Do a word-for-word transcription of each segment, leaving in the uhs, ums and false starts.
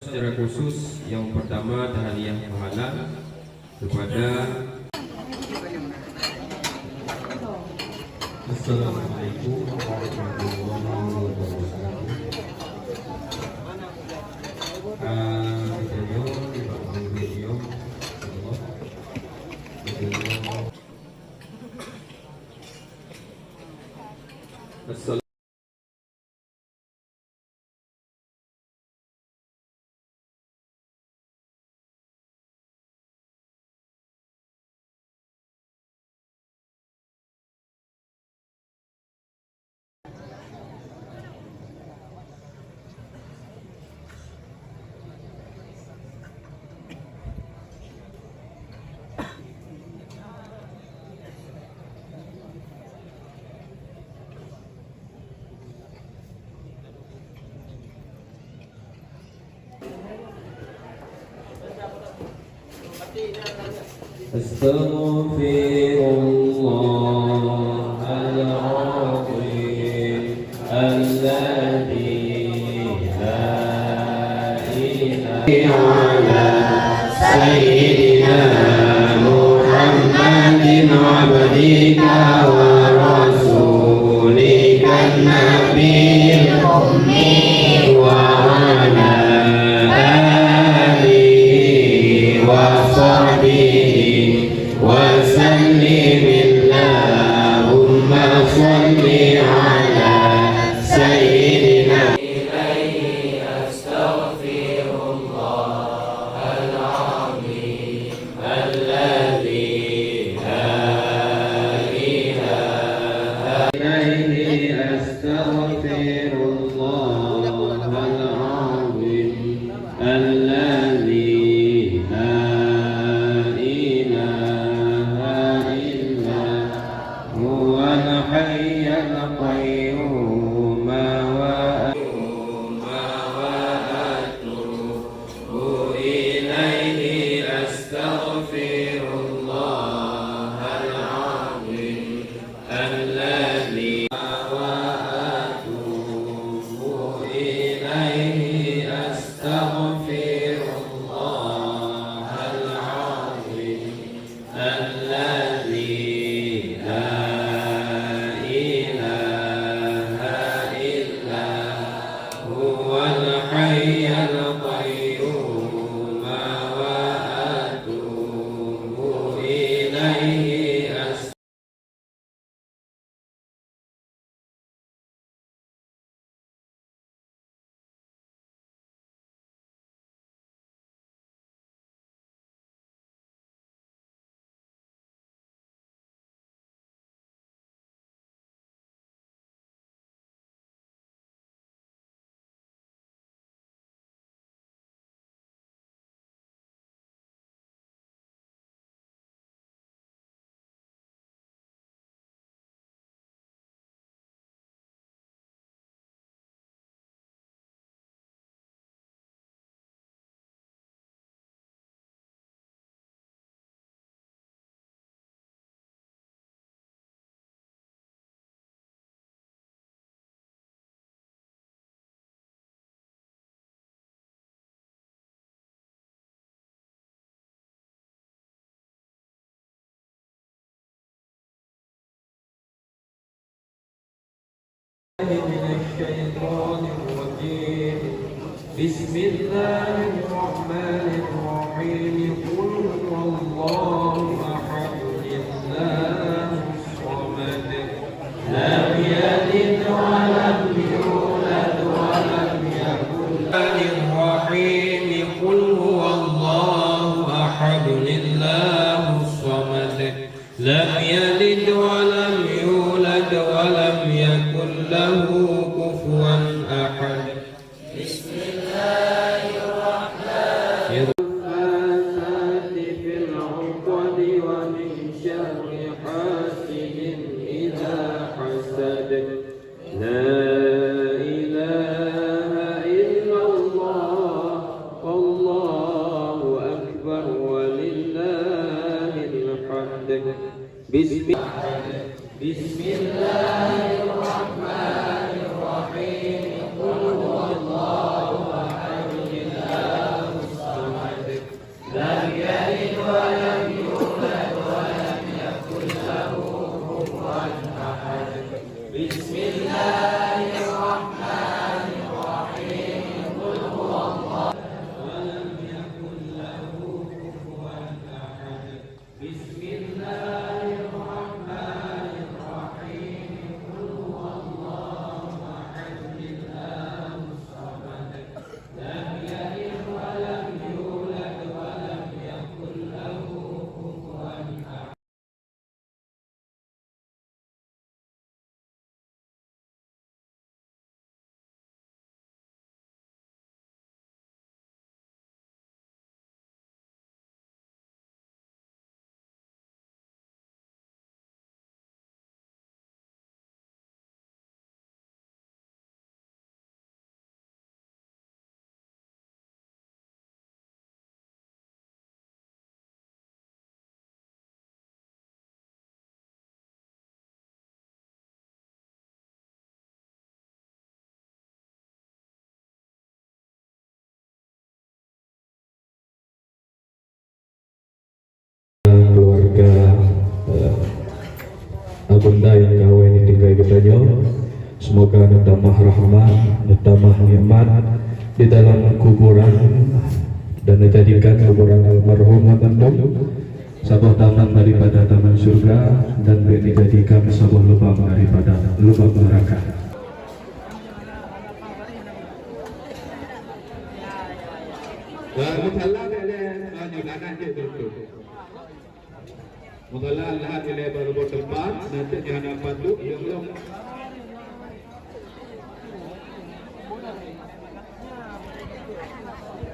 Secara khusus, yang pertama, tahliyah pahala kepada... Assalamualaikum warahmatullahi wabarakatuh. Ah, kita jawab, Pak Guru, ya. Assalamualaikum. أستغفر الله العظيم الذي لا إله على سيدنا محمد عبدك ورسولك النبي الأمي وعلى آله وصحبه وسلم. اللهم صل على سيدنا. إليه أستغفر الله العظيم الذي لا إله إليه أستغفر الله العظيم الذي لا إله إلا هو الحي القيوم وأتوب إليه. أستغفر الله العظيم الذي وأتوب إليه. أستغفر الله العظيم الذي لا إله إلا هو الحي القيوم وأتوب إليه. من الشيطان الرجيم. بسم الله الرحمن الرحيم. قل هو الله أحد، الله الصمد، لم يلد ولم يولد ولم يكن له. الرحمن الرحيم. قل هو الله أحد، الله الصمد، لم يلد ولم يولد ولم يكن له كفوا أحد. بسم الله الرحمن الرحيم. النفاثات في العقد ومن شر حاسد إذا حسد. لا إله إلا الله، والله أكبر، ولله الحمد. بسم، بسم الله الرحمن الرحيم. قل هو الله أحد، الله Bunda nyang ka awai neutinggai geutanyoe, semoga neutamah rahmat, neutamah nikmat di dalam kuburan, dan neujadikan kuburan almarhum nyan mandum saboh taman daripada taman syurga, dan bék neujadikan saboh lubang daripada lubang neraka. Meusalah ilée, ah, nyoe na jeuet beutôi. Meusalah lahat ilée bak rumoh teumpat, na cit nyoe hana patut, nyoe, nyoe.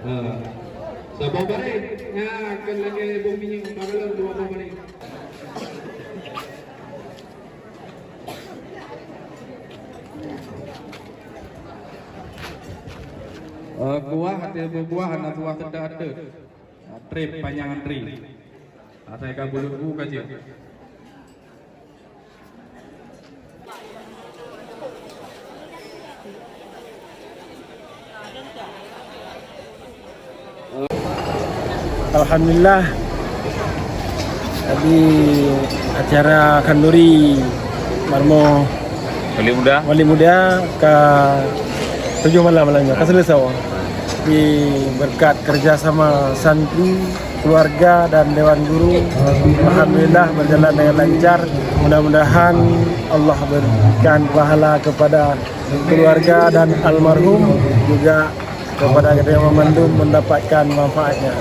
Ah. Saboh bareh. Nyan kon lagée bom minyeuk, bak galon dua boh bareh. Eh, kuah, até beukuah, hana tuah teudak-teudak. Trép panyang antri. Asai ka bulut bu ka jeuet. Alhamdulillah, tadi acara khanduri marmoh Wali Muda. Wali Muda ka tujoh malam, malam nyoe ka seuleusoe. Di berkat kerjasama santri, keluarga dan dewan guru, alhamdulillah berjalan dengan lancar. Mudah-mudahan Allah berikan pahala kepada keluarga dan almarhum, juga kepada kita yang memandum mendapatkan manfaatnya.